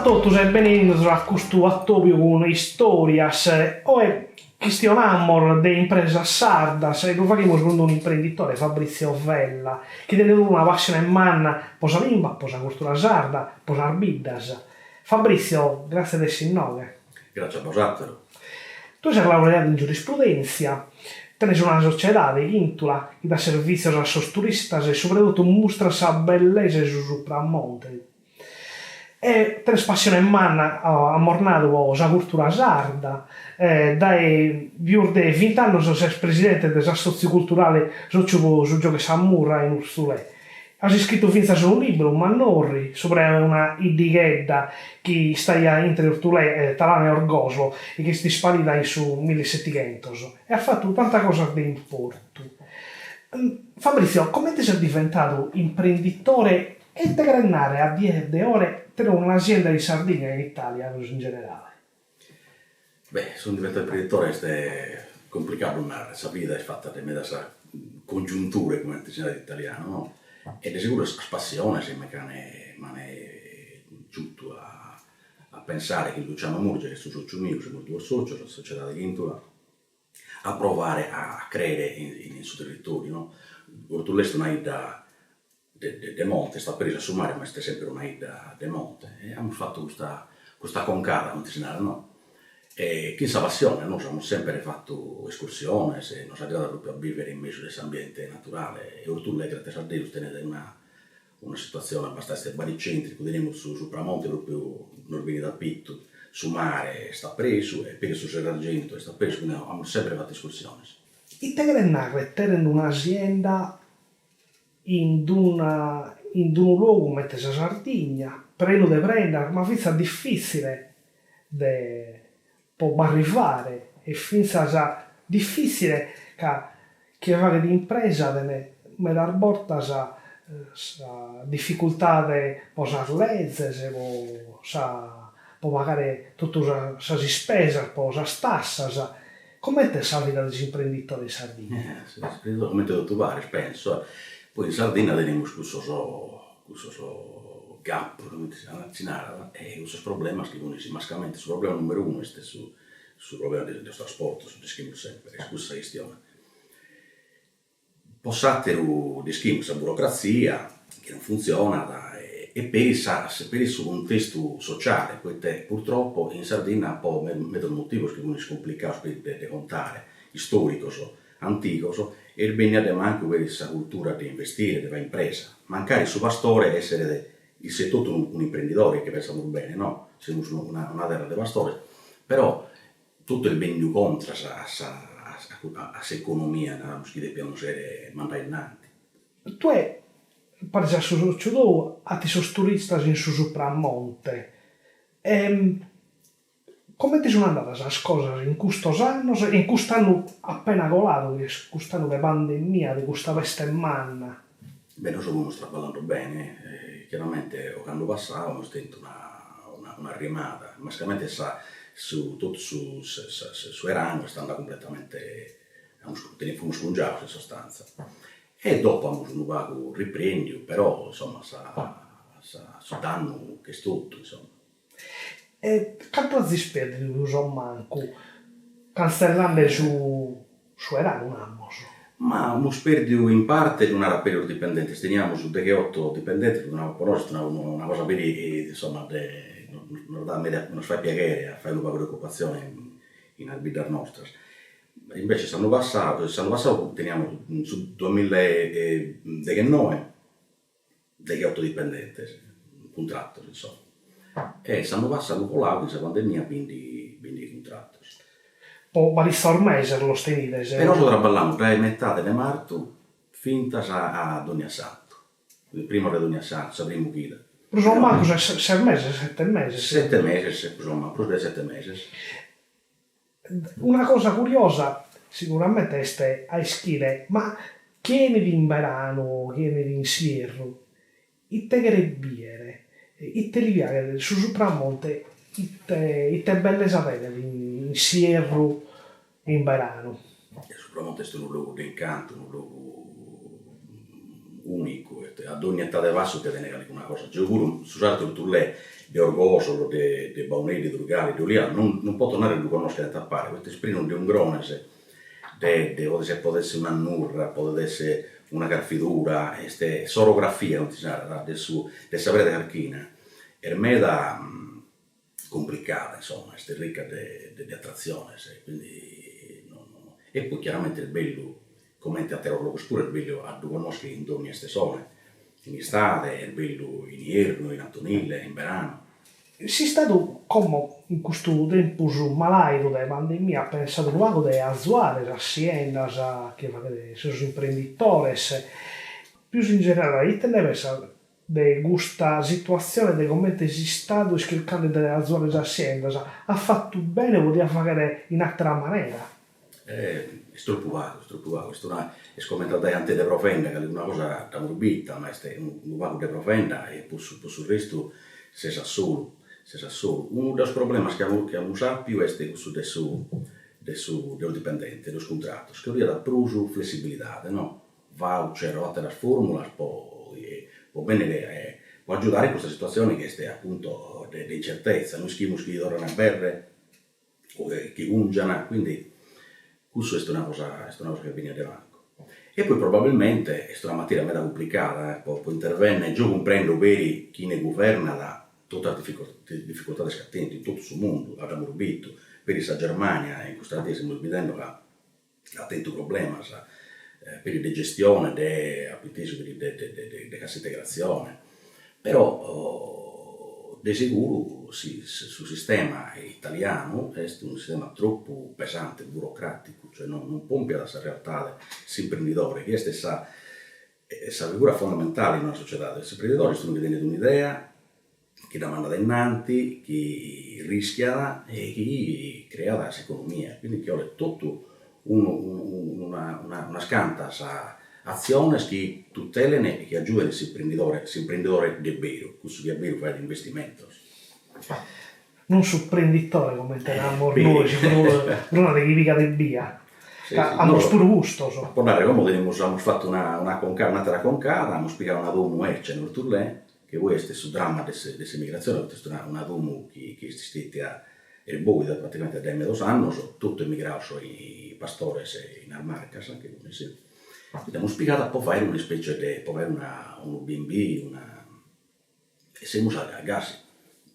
totus e benennidos a custu atobiu cun Istòrias. Oe chistionamos de impresas sardas e lu faghimus cun un'imprenditore, Fabrizio Vella, chi tenet una passione manna po sa limba, po sa curtura sarda, po sas biddas. Fabrizio, gràtzias de essi inoghe. Gràtzias a bosàteros. Tue ses laureadu in giurisprudèntzia, tenes una sociedade, Chìntula, chi dat servìtzios a sos turistas e subra totu mustrat sa bellesa 'e su Supramonte. E tenes passione manna, amus nadu, po sa curtura sarda, dae pius de vint'annos ses presidente de s'assòtziu culturale Sòciu po su giogu 'e sa murra in Urtulè. As iscritu fintzas unu libru, Mannorri, subra una 'iddighedda chi istaiat intre Urtulè, Talana e Orgosolo e chi est isparida in su millisetighentos. E as fatu tantas cosas de importu. Fabrizio, comente ses diventadu imprenditore E ite cheret narrer a dies de oe tenner un'asienda in Sardigna e in Italia prus in generale? Beh, su diventare imprenditore est complicadu a narrer, sa vida est fata de medas congiunture, comente si narat in italianu, no, e de seguru sas passiones m'an m'an giutu a a pensare chin Luciano Murgia, chi est su sociu miu, semus duos socios, sa sociedade Chìntula, a provare a crere in su territoriu no, Orthullè est una 'idda de de monte, est apresu a su mare ma est sempre una 'idda de monte e amus fatu custa custa aconcada comente si narat no, e chin sa passione, nois amus sempre fatu escursiones e nos agradat propriu a bivere in mesu de s'ambiente naturale e Orthullè gràtzias a Deus tenet una una situatzione abbastantzia baricentricu, tenimus su Supramonte propriu nos benit a pitu, su mare est apresu e peri su Serrargentu est apresu, quindi amus sempre fatu escursiones. Ite cheret narrer tenner un'asienda in d'una in d'unu logu comente sa Sardigna, prenu de prendas, ma fintzas difitzile de po b'arrivare e fintzas difitzile ca chie faghet impresa tenet medas bortas sa dificultade po sas lezes, po sa po pagare totu sas ispesas, po sas tassas. Comente est sa vida de s'imprenditore in Sardigna? Comente totu paris, penso. Poi in Sardinna tenimus cussos cussos gap, comente si narat, e cussos problemas chi funt mascamente, su problema numeru unu est su su problema de sos trasportos, dd'ischimus semper, est cussa sa chistione. Po s'ateru dd'ischimus, sa burocratzia chi non funtzionat e peri sa peri su cuntestu sociale, poite purtroppo in Sardinna po medas motivos chi funt cumplicados de de contare, istoricos, antigos, est bennia de mancu peri sa cultura de investire, de fai impresa, mancari su pastore esseret isse etotu un'imprendidore, chi pensamus bene, no, semus una una terra de pastores, però totu est benniu contras a sa a s'economia, naramus, chi depiamus mandai innanti. Tue, paris a su sòciu tou, 'atis sos turistas in su Supramonte. Comente sun andadas sas cosas in custos annos e in cust'annu appena coladu, chi est cust'annu de pandemia, de custa peste manna? Beh, nosu fumus traballando bene, chiaramente ocannu passau amus tentu una un'arrimada, mascamente sa su totu su su 'eranu est andadu cumpletamente, amus fumus cungiados in sostanza, e dopo amus unu pagu riprendiu, però insomma sa sa su dannu ch'est totu insomma. E cantu azis pèrdidu prus o mancu cantzellande su su 'eranu, namus? Ma amus pèrdidu in parte, ddu naro peri sos dipendentes, teniamus degheoto dipendentes, po nois est una cosa peri insomma de nos dat meda nos fait piaghere a fai unu pagu de ocupatzione in is biddas nostras. Invece s'annu passau s'annu passau teniamus in su duamilla e deghennoe degheoto dipendentes, cuntratos insomma, e s'annu passadu colau chin sa pandemia bindighi bindighi cuntratos. Po paritzos meses los tenides? E nosu traballamus dae metade de martu fintas a Donniassantu, primos de Donniassantu, sa primu chida. Prus o mancu ses meses, sete meses? Sete meses, prus o mancu, prus de sete meses. Una cosa curiosa siguramente est a ischire, ma chie 'enit in beranu o chie 'enit in s'ierru, ite cheret biere, ite li piaghet su Supramonte, ite ite bellesa tenet in s'ierru e in beranu. Su Supramonte est unu logu de incantu, unu logu. Unicu, a dogna 'ettada 'e passu che tenet calicuna cosa. Geo puru su sartu 'e Orthullè, de Orgosolo, de de Baunei, de Durgali, de Oliana, non non poto narrer de ddu connoscher a pare, poita est prenu de ungrones, de de podet esser podet esser una nurra, podet esser una carfidura, est s'orografia, comente si narat, de su de sa preda carchina est meda cumplicada, insomma, est ricca de de attratziones e quindi no no e poi chiaramente est bellu, comente ateros logos puru, est bellu a ddu connoscher in dogna istesone, in istade, est bellu in iernu, in atonile, in beranu. S'Istadu como, in custu tempus malàidu de pandemia, at pensadu unu pagu de azuare sas siendas chi faghet sos imprenditores, pius in generale ite nde pensas de custa situatzione de comente s'Istadu est chircande de azuare sas siendas, at fatu bene o podiat fagher in àtera manera? Est tropu pagu, est tropu pagu, est una, est comente a dai ante de provenda, calicuna cosa dd'amus bita, ma est unu pagu de provenda e po su po su restu ses a solu, ses a solu. Unu de sos problemas chi amus chi amus àpiu est cussu de su de su de sos dipendentes, de sos cuntratos, chi 'oliat prus flessibilidade no voucher o àteras fòrmulas po po bènnere po agiudare in custa situatzione chi est appunto de de incertezza, no ischimus chi torran a aberrer o chi cungian, quindi cussu est una cosa est una cosa chi beniat de mancu. E poi probabilmente est una materia meda cumplicada po po intervenner, geo cumprendo peri chine guvernat totu sas dificultades chi at tentu in totu su mundu, dd'amus bitu, peri sa Germania in custas dies semus bidende ca at tentu problemas peri de gestione de, apo intesu peri de de cassa integratzione, però de seguru si su sistema italianu est unu sistema tropu pesante, burocraticu, cioè non non pompiat a sa realtade, s'imprendidore chi est sa sa figura fondamentale in una sociedade, s'imprendidore est unu chi tenet un'idea chi dda mandat ainnanti, chi rischiat e chi creat s'economia, quindi chi 'olet totu unu una unas cantas atziones chi tutelen e chi agiuen s'imprendidore, s'imprendidore de beru, cussu chi a beru faghet investimentos. Non su prenditore comente naramus nois, prus de chi pigat ebbia, ca amus puru custos. Po narrer, como tenimus, amus fatu una una concada, un'atera concada, amus pigadu una domu 'eccia in Orthullè, chi poi est su dramma de de s'emigratzione, poita est una una domu chi chi est stetia est boida praticamente dae medas annos, totu emigrados pastores in is Marcas, chi funt, e dd'amus pigada po fai una specie de po fai una unu B and B una e semus gasi,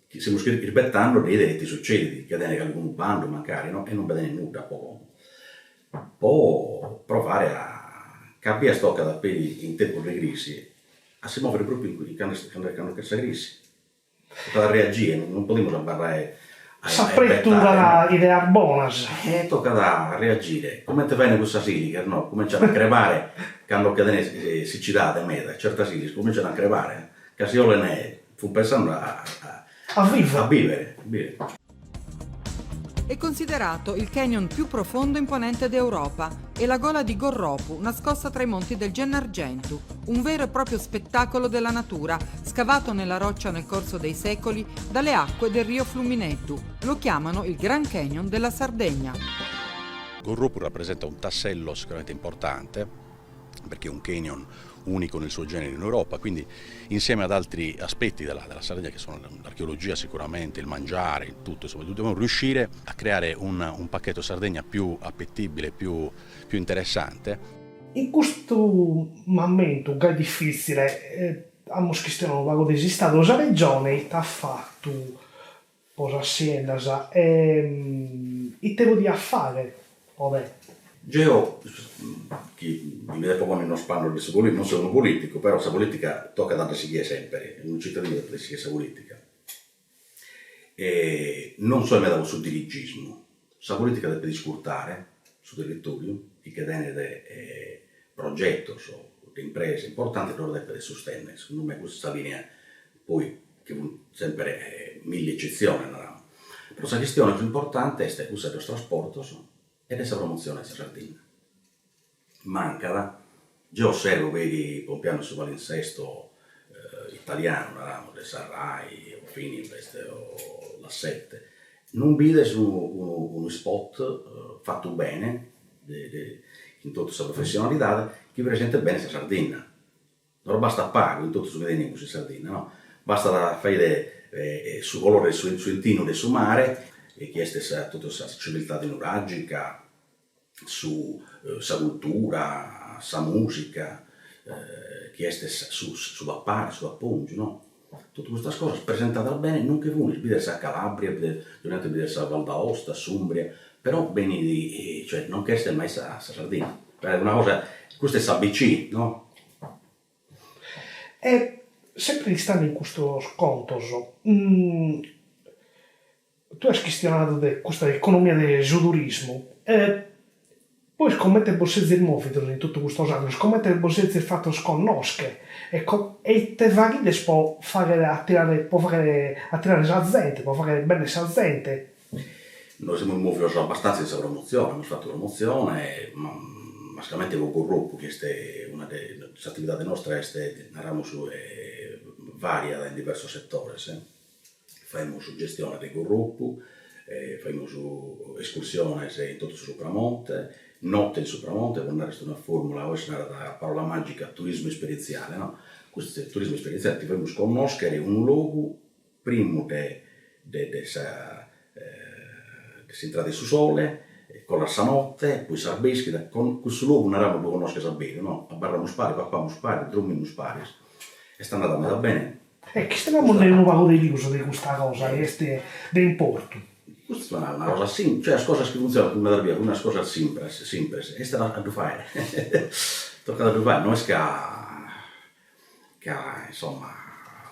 chi semus isbetando de 'idere ite sucedit, chi tenet calicunu bandu mancari no, e non bi tenet nudda po como, po provare a, ca a bias tocat peri in tempus de crisi a si movere propriu in cando cando nc'est sa crisi, tocat a reagire, non podimus abarrare a S'apretu dat ideas bonas. E tocat a reagire, comente faent cussas ilighes no, cumenciant a crebare cando che tenet sicidade meda, certas ilighes cumenciant a crebare, ca si 'olent, funt pensende a A vivere. A bivere, a bivere. È considerato il canyon più profondo e imponente d'Europa e la gola di Gorropu, nascosta tra i monti del Gennargentu, un vero e proprio spettacolo della natura, scavato nella roccia nel corso dei secoli dalle acque del rio Flumineddu. Lo chiamano il Gran Canyon della Sardegna. Gorropu rappresenta un tassello sicuramente importante perché è un canyon unico nel suo genere in Europa, quindi insieme ad altri aspetti della, della Sardegna che sono l'archeologia sicuramente, il mangiare, il tutto, insomma, dobbiamo riuscire a creare un, un pacchetto Sardegna più appetibile, più, più interessante. In custu mamentu gai difitzile, amus chistionadu unu pagu de s'Istadu, sa Regione ite at fatu po sas siendas e ite podiat fagher podet. Geo, chi mi depo ponni in is pannos de su politicu, non seu unu politicu, però sa politica tocat a dda sighire semperi, unu cittadinu depet sighire sa politica, e non soe meda po su dirigismu, sa politica depet iscurtare su territoriu, chi che tenet progetos de impresa importantes ddos depet sustenner, segundu me custa est sa linea, poi chi funt semper milli eccetziones, naramus. Però sa chistione prus importante est cussa de sos trasportos e de sa promotzione de sa Sardinna. Mancat, geo osservo peri pompiando su palinsesto italianu, naramus, de sa Rai o Fininvest o La Sette, non bides unu unu ispot fatu bene, de chin totu sa professionalidade, chi presentet bene sa Sardinna. Nos bastat pagu in totu su chi tenimus in Sardinna, no? Bastat a fagher su colore su su 'entinu de su mare, chi est sa totu sa civiltade nuragica, su sa cultura, sa musica, chi est su su papare, su papòngiu, no? Totu custas cosas presentadas bene non che funis, bides sa Calabria, bides bides sa Val d'Aosta, s'Umbria, però benit, cioè non ch'est mai sa Sardinna, paret una cosa, custu est s'abc, no? E sempre istande in custos contos, Tue as chistionadu de custa economia de su turismu e bois comente bos sezis mòvidos in totu custos annos, comente bos sezis fatos connoscher e e ite faghides po fagher atirare po fagher atirare sa zente, po fagher benner sa zente? Nos semus mòvidos abbastanza in sa promotzione, amus fatu promotzione, ma mascamente po Gorropu chi est una de s'atividade nostra est naramus variat in diversos setores Faimus gestione de Gorropu, faimus escursiones in totu su Supramonte, notte in Supramonte, po narrer est una formula, oe si narat parola magica, turismu esperientziale, no? Custu est turismu esperientziale, ti faimus connoschere unu logu primu de de de sa de s'intrada 'e su sole, colat sa notte, poi s'arbeschida, cussu logu naramus ddu connosches a beru, no? Abarramus paris, papamus paris, drommimus paris, est andada meda bene E chistionamus unu pagu de pius de custa cosa chi est de importu. Custa est una cosa simpre, cioè is cosas chi funtzionant medas bias funt unas cosas simpres, simpres, est a ddu fai, tocat a ddu fai, no est ca ca insomma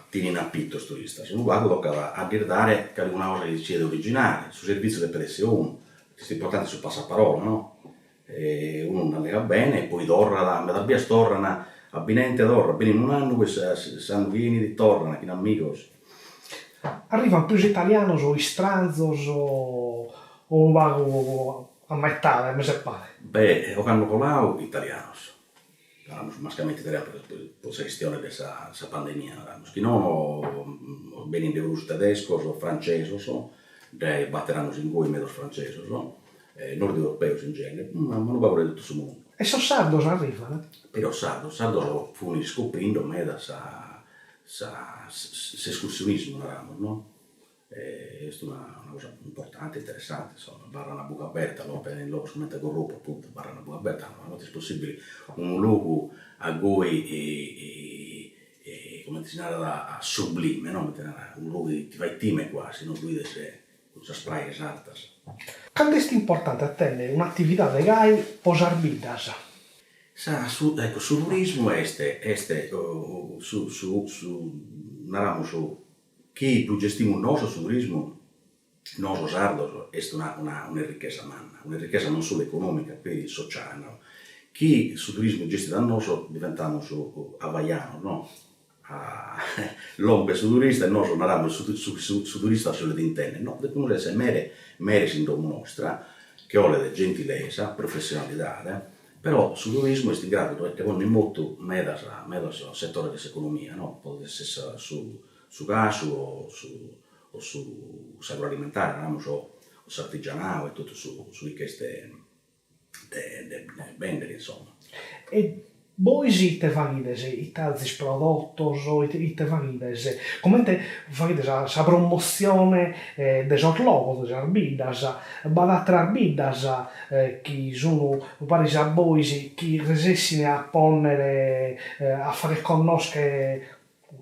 ti 'enint a pitu is turistas, unu pagu tocat a ddis dare calicuna cosa chi siat originale, su servitziu depet essi 'onu, est importante su passaparola no E unu nd'allegat bene e poi torrat, medas bias torran, a binente torrat, benit un'annu poi s'annu chi 'enit torran chin amigos. Arrivant prus italianos o istranzos o unu pagu a metade, a mesu e pare? Beh, ocannu colau italianos, naramus mascamente italianos po sa chistione de sa pandemia naramus, chi nono benint de prus tedescos o francesos, dae bater annos in goi medas francesos nord europeos in genere, ma unu pagu de totu su mundu. E sos sardos arrivant? Però sardos, sardos funt iscoprindo meda sa sa s'escursionismu naramus no, est una una cosa importante, interessante, insomma, abarran a buca aberta, lompen in logos comente Gorropu apuntu, abarran a buca aberta, comente est possibili unu logu a goi comente si narat sublime no, comente narat, unu logu chi ti fait time quasi no, lu 'ides cun sas prajas artas. Cantu est importante a tènnere un'atividade gai po sas biddas? Sa su ecco su turismu est est su su su naramus chi ddu gestimus nosu su turismu, nosu sardos, est una una un'errichesa manna, un'errichesa non solu economica peri sociale nau, chi su turismu gestit a nosu diventamus havaianos no Lompet su turista e nosu naramus su chi su turista si 'olet intender, no, depimus esser mere meres in domu nostra, chi 'olet gentilesa, professionalidade, però su turismu est in gradu de ponni in motu medas medas setores de s'economia, no, podet esser su su casu o su o su s'agroalimentare, naramus, o s'artigianau e totu su su chi ch'est de de bèndere insomma. E bois ite faghides? Ite azis prodotos? Ite ite faghides? Comente faghides sa promotzione de sos logos, de sas biddas? B'at àteras biddas chi sun paris a bois chi resessin a pònnere, a fagher connoscher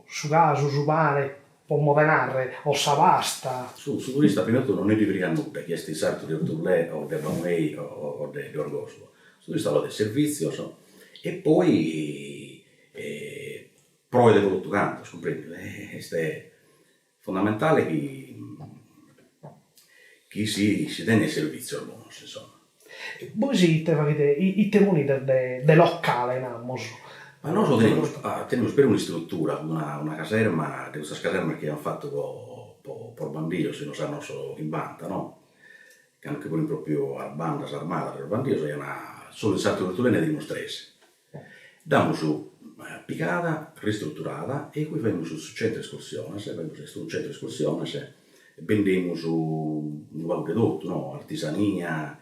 su casu, su pane, po modu 'e narrer, o sa pasta. Su su turista prima 'e totu non ndi ddi frigat nudda chi est in sartu de Orthullè o de Baunei o de Orgosolo, su turista 'olet servìtzios e poi proet pro totu cantu, as cumprèndiu, est fundamentale chi chi si si tenet servìtzios bonos insomma. Bois ite faghide, ite ponides de de locale, namus? Ma nosu tenimus tenimus peri un'istrutura, una una caserma de cussas casermas chi iant fatu po po po is bandidos in sos annos chimbanta no, cando nche funt propriu sas bandas armadas de sos bandidos aiant solu in sartu de Orthullè nde tenimus tres. Dd'amus pigada, ristruturada e igue faimus su centru escursiones, faimus est unu centru escursiones, bendemus unu pagu de totu no, artisania,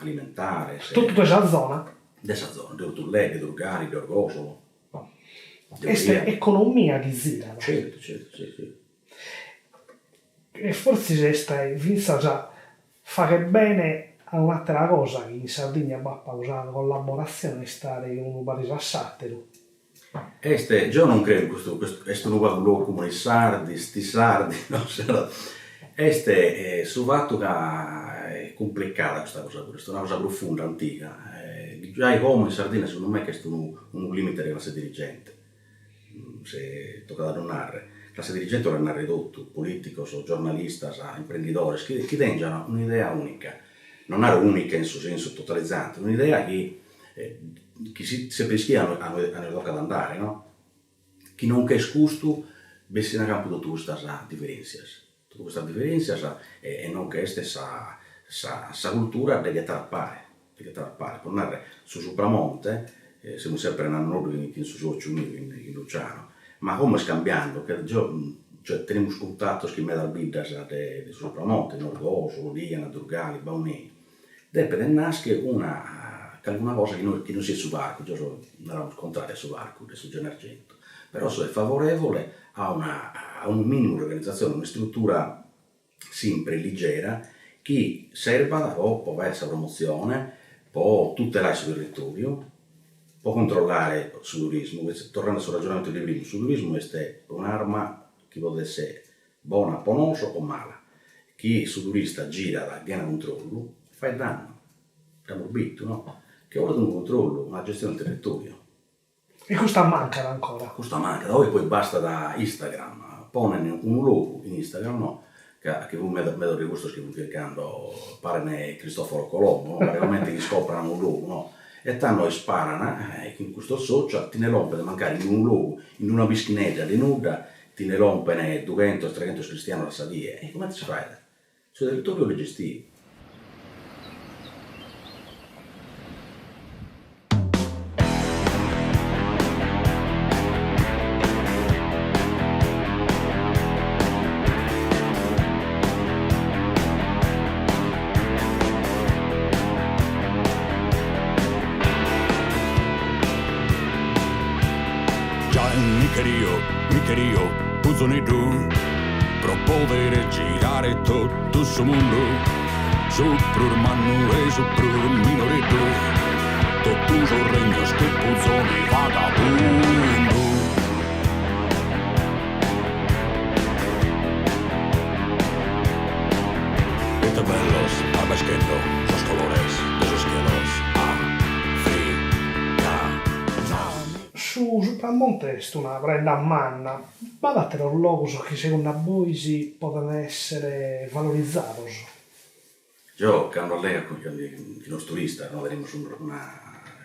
alimentares. Totu de sa zona? De sa zona, de Orthullè, de Durgali, de Orgosolo. Est economia chi zirat. Certu, certu, si si. E fortzis est fintzas faghet bene a un'àtera cosa chi in Sardigna b'at pagu sa collaboratzione, istare unu paris a s'àteru. Est, geo non creo in custu, est unu pagu luogo comune, i sardi, sti sardi, no si narat, est su fatu ca est cumplicada custa cosa puru, est una cosa profunda, antiga, giai como in Sardinna segundu me ch'est unu unu limite de classe dirigente, si tocat a ddu narrer, classe dirigente 'olet narrer totu, politicos, giornalistas, imprendidores, chi chi tengian un'idea unica, non naro unica in su sensu totalizzante, un'idea chi chi si sempre ischiat a ue tocat andare no, chi non ch'est custu bessin a campu totu custas diferentzias, totu custas diferentzias e non ch'est sa sa sa cultura de ghetare a pare, de ghetare a pare, pro narrer su Supramonte, semus sempre nande chin su sociu miu, chin Luciano, ma como est cambiando, ca geo cioè tenimus cuntatos chin medas biddas de su Supramonte, in Orgosolo, Oliana, Durgali, Baunei Depet nascher una calicuna cosa chi no chi non siet su parcu, geo so naramus contrariu a su parcu de su Gennargentu, però soe favorevole a una a unu minimu de organizatzione, un'istrutura simpre, ligera, chi serbat po po fagher sa promotzione, po tutelare su territoriu, po controllare su turismu, torrende a su ragionamentu de primu, su turismu est un'arma chi podet esser Bona po nosu o mala, chi su turista girat chena cuntrollu, fait dannu. Dd'amus bitu, no? Che 'olet unu cuntrollu, una gestione del territoriu. E custa mancat ancora. Custa mancat, oi poi bastat Instagram, ponen unu logu in Instagram, no? Ca chi fun meda meda de custos chi fun chircando, paren Cristoforo Colombo, no? Paret comente chi iscopran unu logu, no? E tando isparan e chin custos social ti nde lompet mancari in unu logu, in una pischinedda de nudda, Ti nde lompen dughentos, treghentos cristianos a sa die, e comente si faet? Su territoriu 'olet gestiu. Giai mi cherio Mi cherio puzoneddu pro podere girare totu su mundu, su prus mannu e su prus minoreddu, totu sos regnos che puzone vagabundu. Ite bellos arbeschendo sos colores de sos chelos africanos. Su Supramonte est una prenda manna, b'at àteros logos chi segundu a bois podent èssere valorizados? Geo cando allego cun chin sos turistas no tenimus una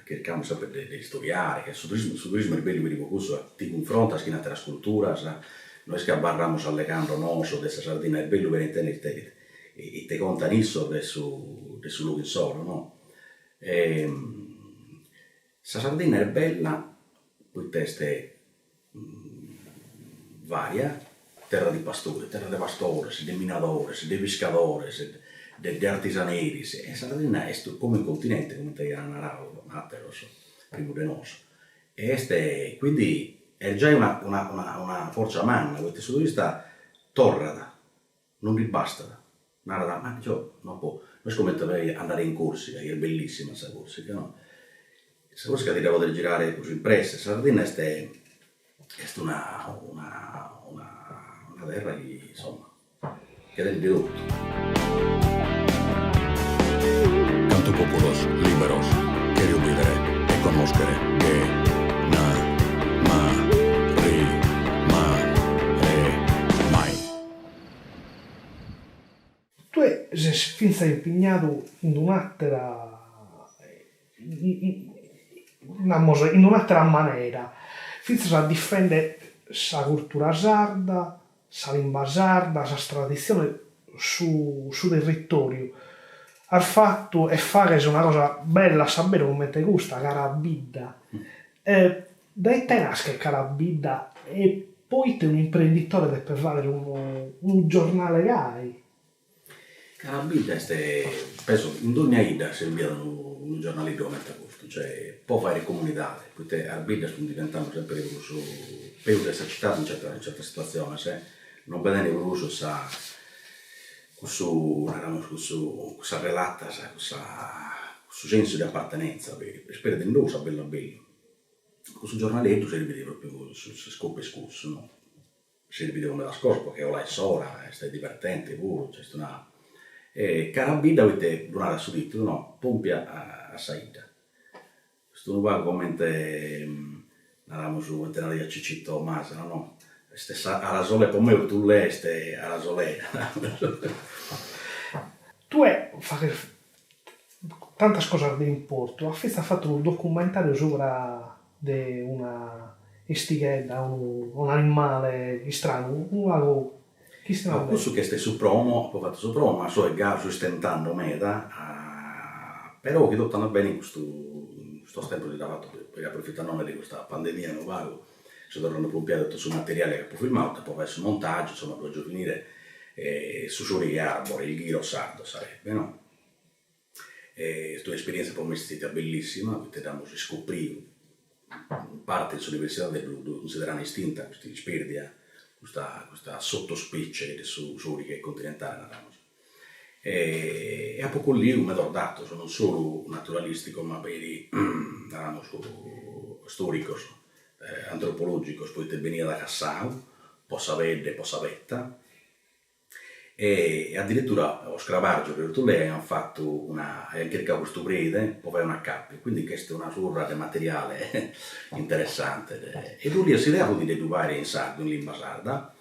chircamus sempre de de istudiare ca su turismu su turismu est bellu peri pro cussu ti cunfrontas chin ateras culturas, no est chi abarramus allegando nosu de sa Sardinna, est bellu peri intender ite ite contan issos de su de su logu insoro no Sa Sardinna est bella poita est varia, terra di pastori, terra de pastores, de minadores, de piscadores, de artisaneris, e sa Sardinna est come un continente, comente aiant naradu ateros primu de nosu, e est quindi est giai una una una forza manna, poita su turista torrat Non ddi bastat. Narat, ma geo no apo, no est comente andare in Corsica, chi est bellissima sa Corsica, no? Sa Corsica ti dda podes girare prus in presse, sa Sardinna est est una una una terra chi insomma chi tenet de totu. Cantu populos liberos cherio bidere e connoschere che na ma ri ma re mai. Tue ses fintzas impignadu in un'àtera, namus, in un'àtera manera, fintzas a difender sa cultura sarda, sa limba sarda, sas traditziones, su su territòriu. As fatu e faghes una cosa bella a s'aberu comente custa, Cara Bidda. Dae ite naschet Cara Bidda e poite un'imprenditore depet fagher unu unu giornale gai? Cara Bidda est, penso, in dogna 'idda serbiat unu giornaliddu comente a custu, cioè po fàere comunidade, poita is biddas funt diventende sempri prus peus de sa citadi in certas in certas situatziones, non bi tenet prus sa cussu, naramus, cussu cussas relatas, cussa cussu sensu de apartenenza, est perdenduru a bellu a bellu. Cussu giornaleddu serbit propriu, s'iscopu est cussu, no Serbit po medas cosas, po che 'olai s'ora, est divertente puru, nc'est una Cara Bidda poite ddu narat su titulu, no, pompia a sa 'idda. Est unu pagu comente, naramus, comente naraiat Cicito Masala, no, est sa Arasolè, po mei Orthullè est Arasolè, naramus. Tue faghes tantas cosas de importu, as fintzas fatu unu documentariu subra de una istighedda, un'animale istranu, unu pagu chistionamus de. Cussu ch'est su promo, apo fatu su promo, ma soe galu so istentando meda, però chi totu andat bene in custu in custos tempos dda fatu, aprofitandone de custa pandemia unu pagu, so torrende a pompiare totu su materiale chi apo filmadu, depo fagher su montaggiu, insomma ddu 'ògio finire, su sorighe 'e Arbore, il ghiro sardo sarebbe no Est un'esperienza po mei est stetia bellissima, poita dd'amus iscopriu, in parte in s'universidade ddu cunsiderant estinta custa isperdia, custa custa sottospecie de su sorighe continentale naramus. E apo colliu medas datos, non solu naturalisticos ma peri naramus storicos, antropologicos, poita beniat cassau po sa pedde e po sa peta E addirittura sos crabargios de Orthullè aiant fatu una, aiant chircadu custu preide po fai un'acapiu, quindi nc'est una surra de materiale interessante e ddu 'olia, s'idea fut de ddu fàere in sardu, in limba sarda,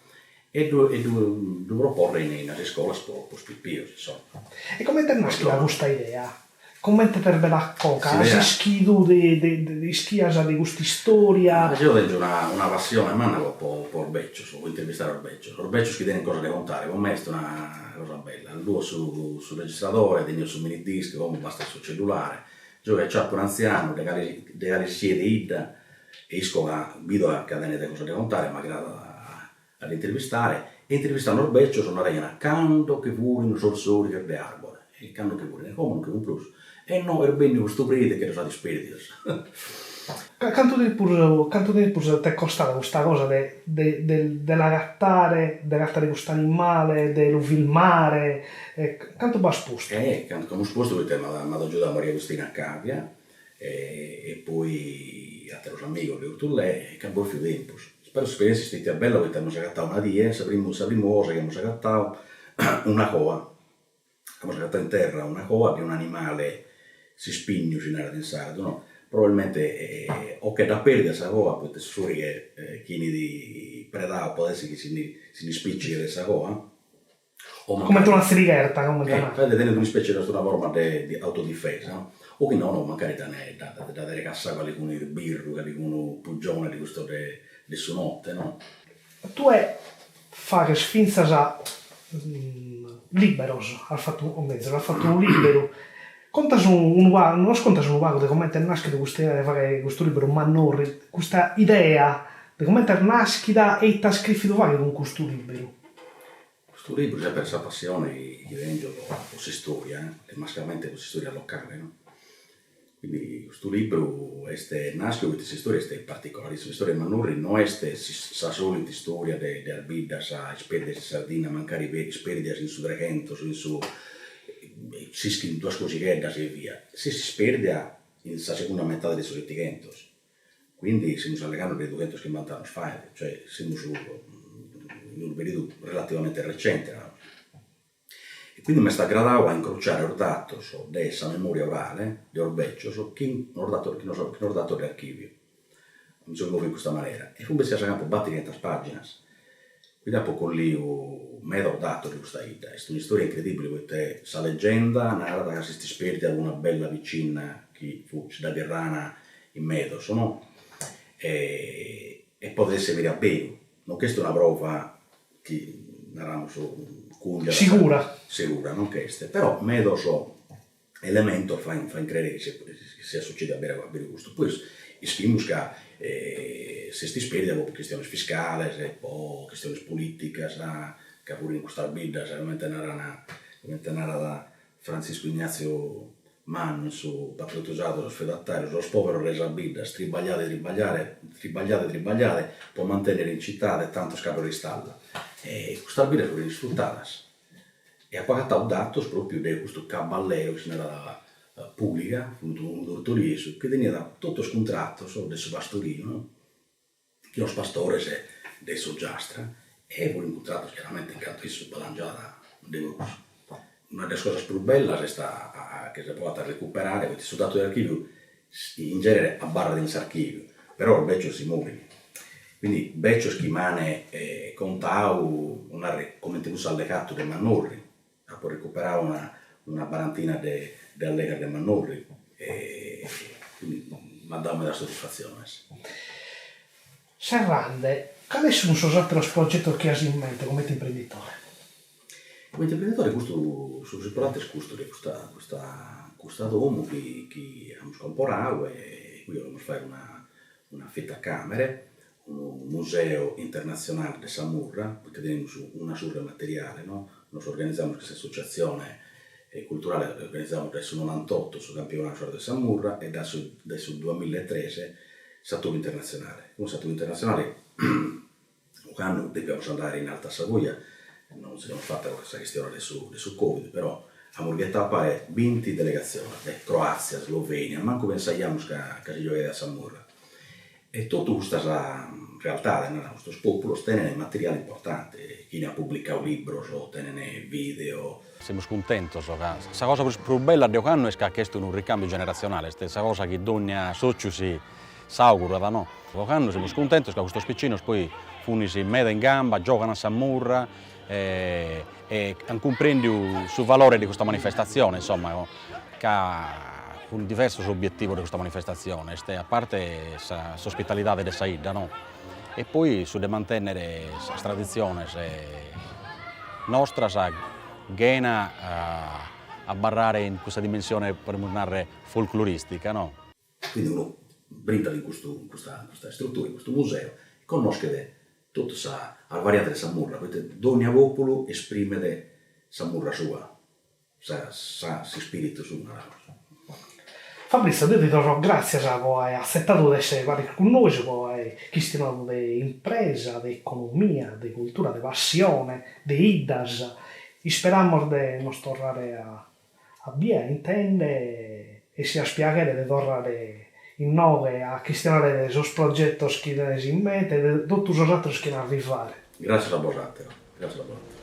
e ddu e ddu proporre in is iscolas po is pipios, insomma. E comente est naschida custa idea? Comente t'est bennida a conca? As ischidu de de ischias de custa istoria? Jeo tengio una una passione manna po po sos becios, po intervistare sos becios, sos becios chi tenent cosa de contare, po me est una cosa bella, alluo su su registradore, tenio su mini disc, como bastat su cellulare, jeo chi aciapo un'antzianu de cale de cale siet 'idda e isco ca bido ca tenet cosa de contare, m'agradat a dd'intervistare, e intervistando sos becios naraiant cando che furin sos sorighes de Arbore, e cando che furin, e como non che fun prus, e no est benniu custu predi che ddos at isperdios. Cantu tempus cantu tempus t'est costada custa cosa de de de l'agatare, de agatare custu animale, de lu filmare, cantu b'as postu? E cantu ch'amus postu poite m'at m'at agiudadu Maria Cristina Cavia e poi ateros amigos de Orthullè, ch'at bòfiu tempus. Però s'esperienza est stetia bella poita amus agatau una die, sa primu sa primu cosa chi amus agatau, una coa, amus agatau in terra una coa de un'animale, s'ispignu si narat in sardu, no, probabilmente o che dd'at perdia sa coa, poita su sorighe chi 'enit predau podet essi chi si ndi si ndi spicighet de sa coa Comente una tzirigherta, comente una. Eh, tenet un'ispecie de una forma de autodifesa, no? O chi nono, mancari dd'at dd'at cassau calicunu irbirru, calicunu pugione de custos de de su note, no? Tue faghes fintzas liberos, as fatu, o mezus, as fatu unu liberu, contas unu pagu, nos contas unu pagu de comente est naschidu custa idea de fagher custu liberu Mannorri, custa idea de comente est naschida e ite as cherfidu fagher cun custu liberu. Custu libru, semper sa passione chi tengio po s'istoria e mascamente po s'istoria locale no, quindi custu libru est naschiu poita s'istoria est particolarissima, s'istoria de Mannurri no est sa solita istoria de is biddas isperdias in Sardinna, mancari isperdias in su treghentos, in su s'ischint duas cosigheddas ebbia, s'est isperdia in sa segunda metade de su setighentos Quindi semus allegando de dughentoschimbant'annos faet, cioè semus in unu periodu relativamente recente, naramus. E quindi m'est agradadu a incrociare sos datos de sa memoria orale de sos becios chin sos datos chin sos datos de archiviu. Mi so moviu in custa manera e funt bessidas a campu batighentas paginas. Quindi apo colliu medas datos de custa 'idda, est un'istoria incredibile poite sa leggenda narat ca s'est isperdia una bella picinna chi fut si dda gherrana in medos no, e podet esser peri a beru, non ch'est una prova chi naramus cungiat Sigura. Segura non ch'est, però medos elementos faent faent crere chi siat sucediu a beru a beru custu, poi ischimus ca s'est isperdia po chistiones fiscales, po chistiones politicas, ca puru in custas biddas, comente naran. Comente narat Frantziscu Ignatziu Mannu in su Patriotu Sardu sos feudatàrios, sos pòveros de sas biddas, tribagliade tribagliare, tribagliade tribagliade pro mantènnere in citade tantos caddos de istalla. E custas biddas funt isfrutadas. E apo agatadu datos pròpiu de custu caballero chi si narat Puliga, fut unu tortoliesu, chi teniat totu sos cuntratos de su pastorinu, no, chin sos pastores de s'Ogiastra e funt cuntratos chiaramente in cantu issu balangiat de prus. Una de sas cosas prus bellas est a chi si podat recuperare, poita su datu de archìviu in genere abarrat in s'archìviu, però sos becios si morin, quindi becios chi m'an contau, po narrer, comente cussu allegatu de Mannorri, apo recuperau una una barantina de de allegas de Mannorri e quindi m'at dau medas soddisfatziones. Serrande, cales sunt sos àteros progetos chi as in mente comente imprenditore? Comente imprenditore custu, su prus importante est custu, de custa custa custa domu chi chi amus comporau e qui 'olimus fai una un'affittacamere, unu museu internatzionale de sa murra, poita tenimus una surra 'e materiale, no, nos organizamus cun s'associatzione culturale, organizamus dae su nonantotto su campionadu sardu de sa murra e dae su dae su duamilla e tres s'atobiu internatzionale, como s'atobiu internatzionale ocannu depiamus andare in Alta Savoia, non si dd'amus fata pro sa chistione de su de su Covid, però amus ghetadu a pare binti delegatziones de Croàtzia, Slovenia, mancu pensaiamus ca ca si giogaiat a sa murra. E totu custas realtades, naramus, custos pòpulos tenent materiale importante, chini at publicadu libros, tenent video. Semus cuntentos ca sa cosa prus prus bella de ocannu est ca ch'est unu ricambiu generazionale, est sa cosa chi dogna sotziu si s'augurat no. Ocannu semus cuntentos ca custos picinos poi funis meda in gamba, giogan a sa murra e ant cumprendiu su valore de custa manifestazione, insomma, ca funt diversos sos obiettivos de custa manifestazione, est a parte s'ospitalidade de sa 'idda no, e poi su de mantennere sas traditziones nostras chena abarrare in custa dimensione, podimus narrer, folcloristica no. Quindi unu brintat in custu in custa in custa istrutura, in custu museu, e connoschet totu sas variantes de sa murra, poita dònnia pòpulu esprimet sa murra sua, sa sa s'ispiritu suu, naramus. Fabrizio, deo ti torro gràtzias po aer atzetadu de esser paris cun nois, po aer chistionadu de impresa, de economia, de cultura, de passione, de 'iddas. Isperamus de nos torrare a a bier, a intender e si as piaghere de torrare inoghe a chistionare de sos progetos chi tenes in mente e de totu sos ateros chi an a arrivare. Gràtzias a bosàteros. Gràtzias a bosàteros.